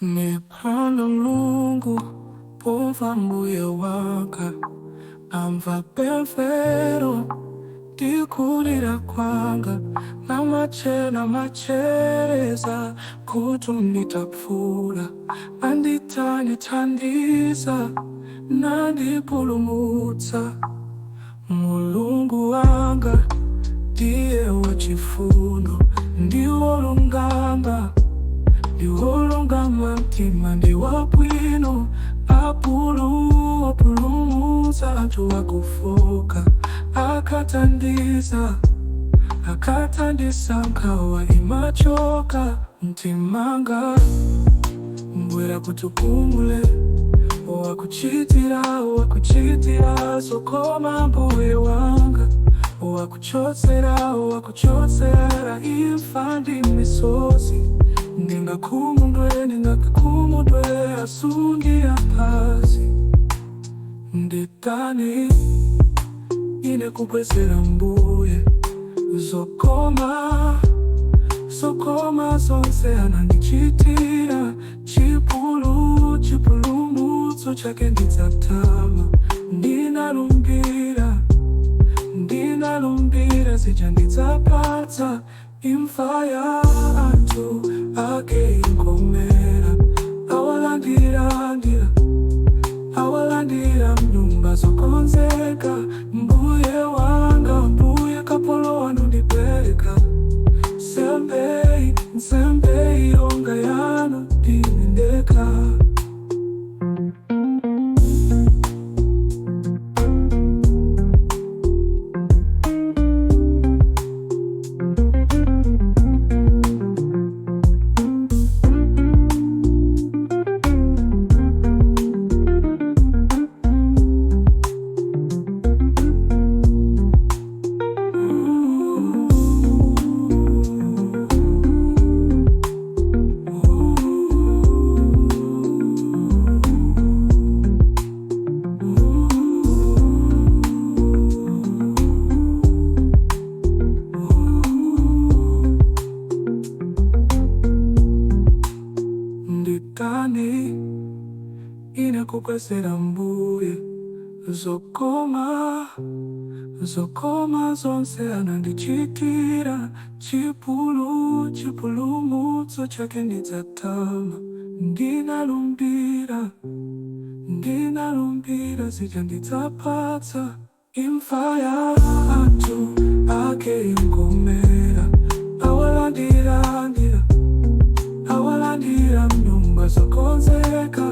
Nipanda Mulungu pomva mbuye wanga, amva pemphero ndikulira kwanga, namachereza khutu nditapfuula, andithandiza nandipulumutsa. Mulungu wanga ndiye wachifundo, ndiwolungama, ndiwolungama mtima, ndi wabwino. Apulumutsa anthu akufoka, akathandiza nkhawa imachoka mtimanga. Bwera kuti upumule, wakuchitira zokoma mbuye wanga, wakuchotsera imfa ndi misozi. Ndingakhumudwe asungi pasi. Nditani ine kubwezera mbuye zokoma zonse anandichitira? Chipulumutso chake ndidzatama. Ndinalumbira zija ndidzapatsa. Imfa ya anthu ake imkomera, awalandira mnyumba zokonzeka. Mbuye wanga, mbuye, kapolo wanu ndipereka nsembe yonga yanu ndine ndekha. Nditani ine kubwezera mbuye zokoma zonse anandichitira? Chipulumutso chake ndidzatama. Ndinalumbira zija ndidzapatsa. Imfa ya anthu ake imkomera, awalandira mnyumba zokonzeka.